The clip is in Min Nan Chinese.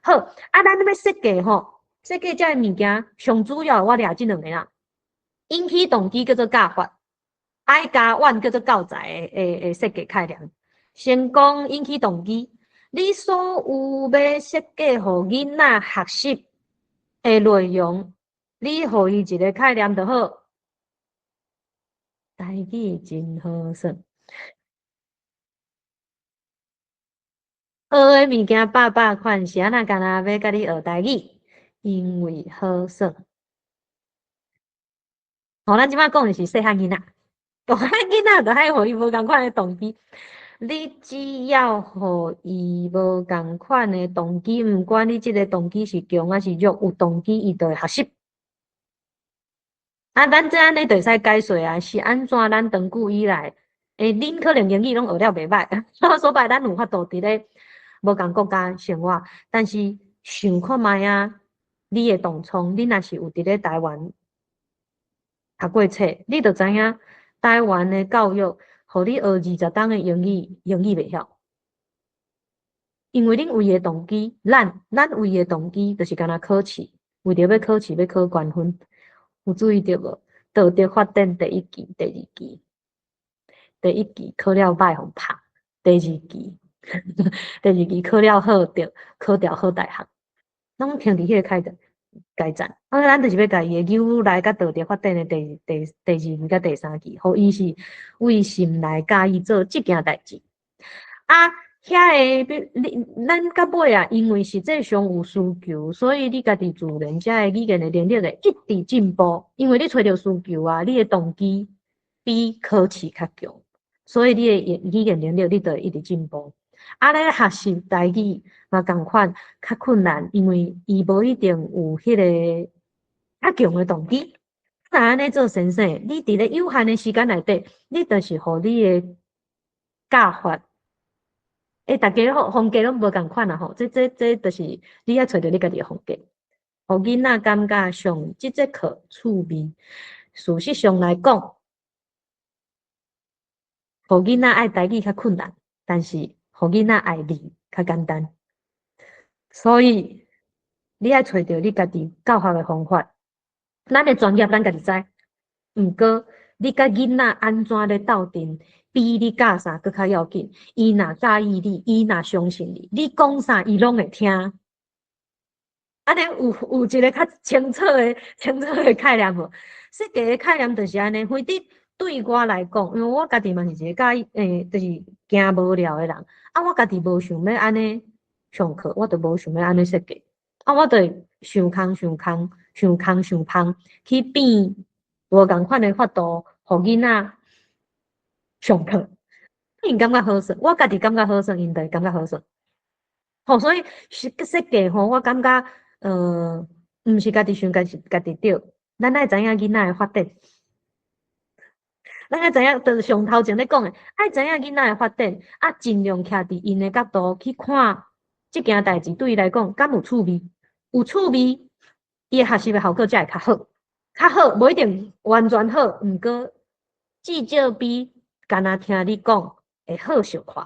好，啊，咱欲設計吼，設計這个物件上主要我掠這兩个啦，引起動機叫做教法，愛加阮叫做教材的設計概念。先講引起動機，你所有欲設計予囡仔學習的內容，你予伊一个概念就好。台語真好耍。學的物件百百款，是按怎干焦欲佮你學台語？因為好耍。吼，咱這擺講的是細漢囡仔，大漢囡仔就愛予伊無仝款的動機。你只要予伊無仝款的動機，毋管你這个動機是強抑是弱，有動機伊就會學習。啊，咱這按呢就會使解說啊，是按怎咱長久以來，恁可能英語攏學了袂䆀，所擺咱有法度佇咧無仝國家生活，但是想看覓啊，你的同窗，你若是有佇咧台灣讀過冊，你就知影台灣的教育，予你學20冬的英語，英語袂曉，因為恁為的動機，咱為的動機就是干焦考試，為著欲考試欲考懸分，有注意著無？道德發展第一期、第二期，第一期考了歹，予拍；第二期，第二期考了好，著考著好大學，攏停佇彼个階段階層。啊，咱就是欲共伊的扭來佮道德發展的第二期佮第三期，予伊是為心內佮意做這件代誌。啊，遐個比你咱到尾啊，因為實際上有需求，所以你家己自然遮个語言的能力會一直進步。因為你揣著需求啊，你的動機比考試較強，所以你的語言能力你就會一直進步。啊，咧學習台語嘛仝款較困難，因為伊無一定有彼个較強的動機。若按呢做先生，你佇咧有限的時間內底，你就是予你的教法。欸，逐家風格攏無仝款啊吼，這就是你愛揣著你家己的風格，予囡仔感覺上這節課趣味。事實上來講，予囡仔愛台語較困難，但是予囡仔愛字較簡單。所以你愛揣著你家己教學的方法。咱的專業咱家己知，毋過你佮囡仔按怎咧鬥陣，比你教啥閣較要緊。伊若佮意你，伊若相信你，你講啥伊攏會聽。按呢有一个較清楚的概念無？設計的概念就是按呢，非得對我來講，因為我家己嘛是一个佮意，就是驚無聊的人。啊，我家己無想欲按呢上課，我就無想欲按呢設計。啊，我就會想空想空，想空想芳，去變無仝款的法度，予囡仔上課。𪜶感覺好耍，我家己感覺好耍，𪜶就會感覺好耍。吼，所以設計吼，我感覺，毋是家己想家己家己對，咱愛知影囡仔的發展。咱愛知影，就是上頭前咧講的，愛知影囡仔的發展，啊，盡量徛佇𪜶的角度去看這件代誌，對伊來講敢有趣味？有趣味，伊的學習的效果才會較好。較好，無一定完全好，毋過至少比干焦聽你講會好小可。